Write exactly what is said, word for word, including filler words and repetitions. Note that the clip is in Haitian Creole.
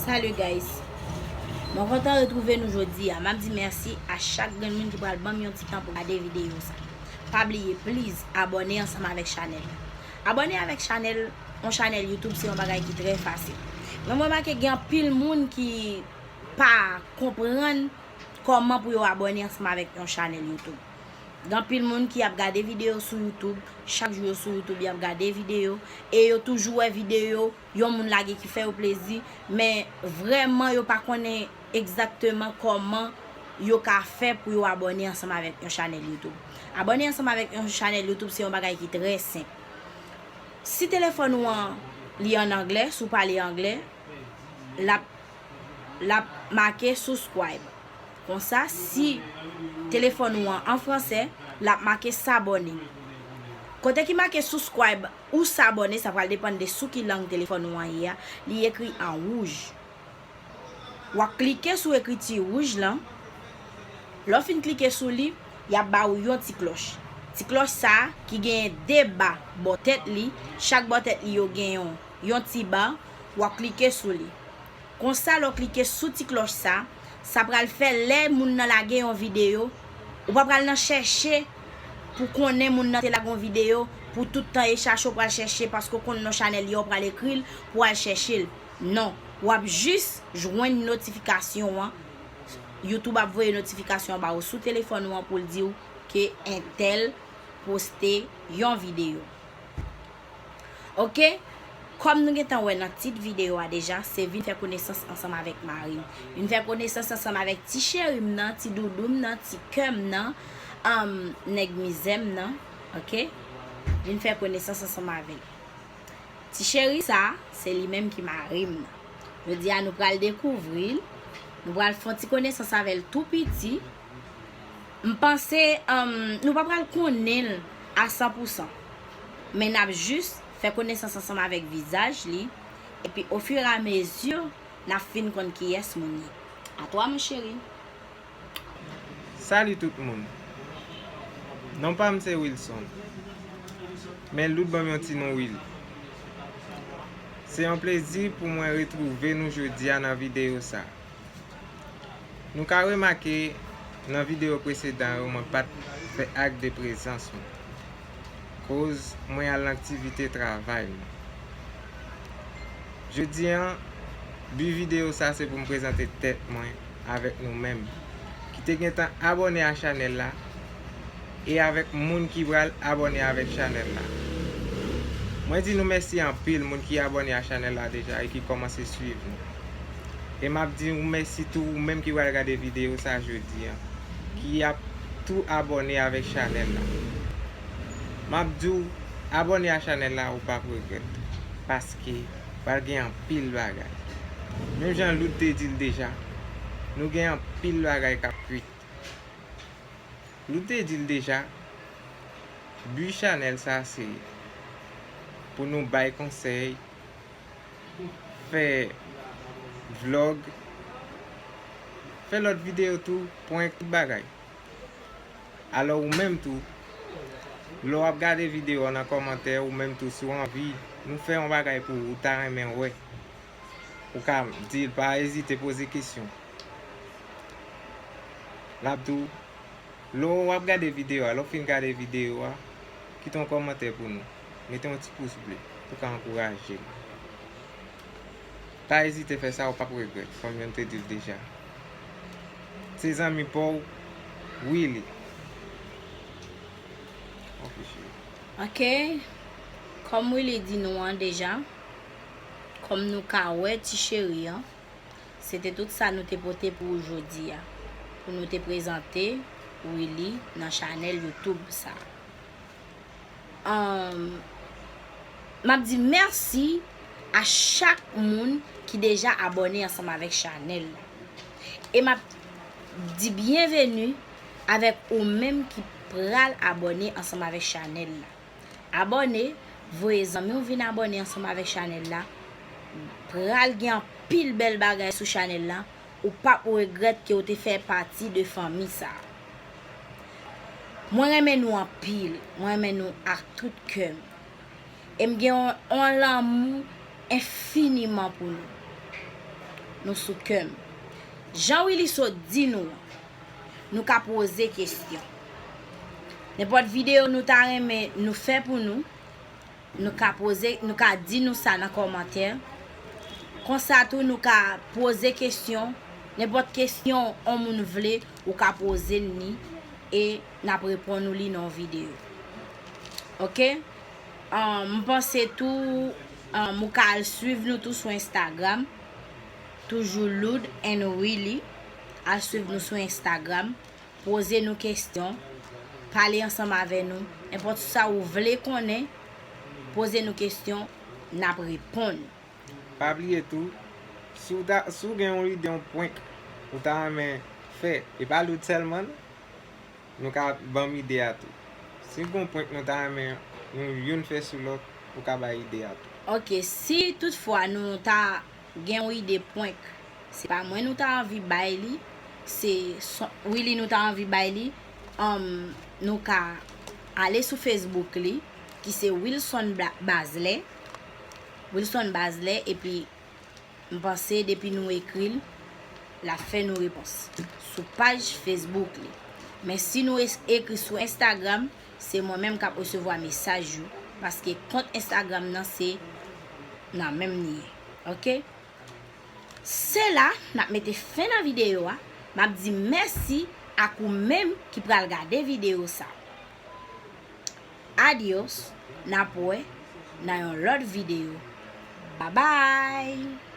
Salut guys. Mwen kontan retwouve nou jodi a. M ap di mèsi a chak grenn moun ki pral ban m yon ti tan pou gade videyo sa. Pa bliye, please, abòne ansanm avèk chanèl la. Abòne avèk chanèl, yon chanèl YouTube se yon bagay ki trè fasil. Men mwen remake gen anpil moun ki pa konprann kòman pou yo abòne ansanm avèk yon chanèl YouTube. Gen anpil moun ki ap gade videyo sou YouTube, chak jou yo sou YouTube, y ap gade videyo, e yo toujou wè videyo yon moun lage ki fè yo plezi, men vrèman yo pa konnen egzakteman kòman yo ka fè pou yo abòne ansanm avèk yon chanèl YouTube. Abòne ansanm avèk yon chanèl YouTube se yon bagay ki trè senp. Si telefòn ou an li an anglè, si w pale anglè, l ap, l ap make subscribe. Konsa, si telefòn ou an an fransè, l ap make s'abonner. Kote ki make subscribe ou s'abonner, sa pral depann de sou ki lang telefòn ou an ye a, li ekri an wouj. W ap klike sou ekriti wouj lan. Lè w fin klike sou li, y ap ba ou yon ti klòch. Ti klòch sa a ki genyen de ba bò tèt li, chak bò tèt li yo gen yon, yon ti ba, w ap klike sou li. Konsa, lè w klike sou ti klòch sa, sa pral fè lè moun nan lage yon videyo, ou pa pral nan chèche pou konnen moun nan te lage yon videyo, pou tout tan e chache w pral chèche paske w konn non chanèl li a, w pral ekri l pou w al chèche l. Non, w ap jis jwenn notifikasyon an. YouTube ap voye notifikasyon an ba ou sou telefòn ou an pou l di w ke entèl poste yon videyo. Oke? Kòm nou gentan wè nan tit videyo a deja, se vin fè konesans ansanm avèk mari m. Vin fè konesans ansanm avèk ti cheri m nan, ti doudou m nan, ti kè m nan, um, nèg mizè m nan. Oke? Vin fè konesans ansanm avè l. Ti cheri sa, se li menm ki mari m nan. Jodi a nou pral dekouvri l, nou pral fè yon ti konesans avè l tou piti. M panse, um, nou pa pral konnen l a san pou san. Men n ap jis fè konesans ansanm avèk vizaj li. Epi, ofiramezi, n ap fin konn kiyès moun ye. A twa, mon chéri. Salut tout moun. Non pa m se Wilson. Men Lout ban m yon ti non Willy. Se yon plezi pou mwen retwouve nou jodi a nan videyo sa. Nou ka remake nan videyo presedan yo mwen pa t fè ak de prezans mwen. Koz mwen al nan aktivite travay mwen. Jodi an, bi videyo sa se pou m prezante tèt mwen avèk nou menm ki te gentan abòne a chanèl la e avèk moun ki pral abòne avèk chanèl la. Mwen di nou mèsi anpil moun ki abòne a chanèl la deja e ki kòmanse swiv nou. E m ap di w mèsi tou ou menm ki pral gade videyo sa jodi an, ki ap tou abòne avèk chanèl la. M ap di w, abòne a chanèl la ou p ap regrèt, paske pral gen anpil bagay. Menm jan Lout te di l deja, nou gen anpil bagay k ap kwit. Lout te di l deja, bi chanèl sa se pou nou bay konsèy, fè vlòg, fè lòt videyo tou, prank, tout bagay. Alò ou menm tou, lè w ap gade videyo a nan kòmantè, ou menm tou si w anvi nou fè yon bagay pou ou, ou ta renmen wè, ou ka di l, pa ezite poze kesyon. L ap di w, lè w ap gade videyo a, lè w fin gade videyo a, kite yon kòmantè pou nou. Mete yon ti pous ble pou ka ankouraje m. Pa ezite fè sa, ou p ap regrèt, kòm jan m te di l deja. Se zanmi pa w, Willy. Ok, cheri. Ok. Kòm Willy di nou an deja, kòm nou ka wè ti cheri an, se te tout sa nou te pote pou ou jodi a, pou nou te prezante Willy nan chanèl YouTube sa. Anm, m ap di mèsi a chak moun ki deja abòne ansanm avèk chanèl la. E m ap di byenveni avèk ou menm ki pral abòne ansanm avèk chanèl la. Abòne, voye zanmi w vin abòne ansanm avèk chanèl la. Pral gen anpil bèl bagay sou chanèl la. Ou p ap regrèt ke w te fè pati de fanmi sa a. Mwen renmen nou anpil. Mwen renmen nou ak tout kè m. E m gen yon, yon lanmou enfiniman pou nou. nou sou kè m. Jan Willy sot di nou an, nou ka poze kesyon. Nenpòt videyo nou ta renmen nou fè pou nou, nou ka poze, nou ka di nou sa nan kòmantè. Konsa tou, nou ka poze kesyon. Nenpòt kesyon yon moun vle, ou ka poze l li e n ap reponn ou li nan yon videyo. Oke? Um, m panse tou, um, ou ka al swiv nou tou sou Instagram. Toujou Loud and Willy. Al swiv nou sou Instagram. Poze nou kesyon. Pale ansanm avè nou. Nenpòt sa ou vle konnen, poze nou kesyon, n ap reponn. Pa bliye tou, si w ta, si w gen yon ide, yon prank ou ta renmen fè, e pa Loud sèlman, nou ka ban m ide a tou. Si w gen yon prank nou ta renmen nou youn fè sou lòt, ou ka bay ide a tou. Oke, si toutfwa nou ta gen yon ide prank, se pa mwen nou ta anvi bay li, se Son-, Willy nou ta anvi bay li, um, nou ka ale sou Facebook li, ki se Wilson Bla-, Bazlè. Wilson Bazlè, epi m panse depi nou ekri l, l ap fè nou repons sou paj Facebook li. Men si nou es-, ekri sou Instagram, se mwen menm k ap resevwa mesaj yo, paske kont Instagram nan se nan menm li ye. Oke? Se la n ap mete fen nan videyo a. M ap di mèsi ak ou menm ki pral gade videyo sa. Adios, n ap wè nan yon lòt videyo. Babay!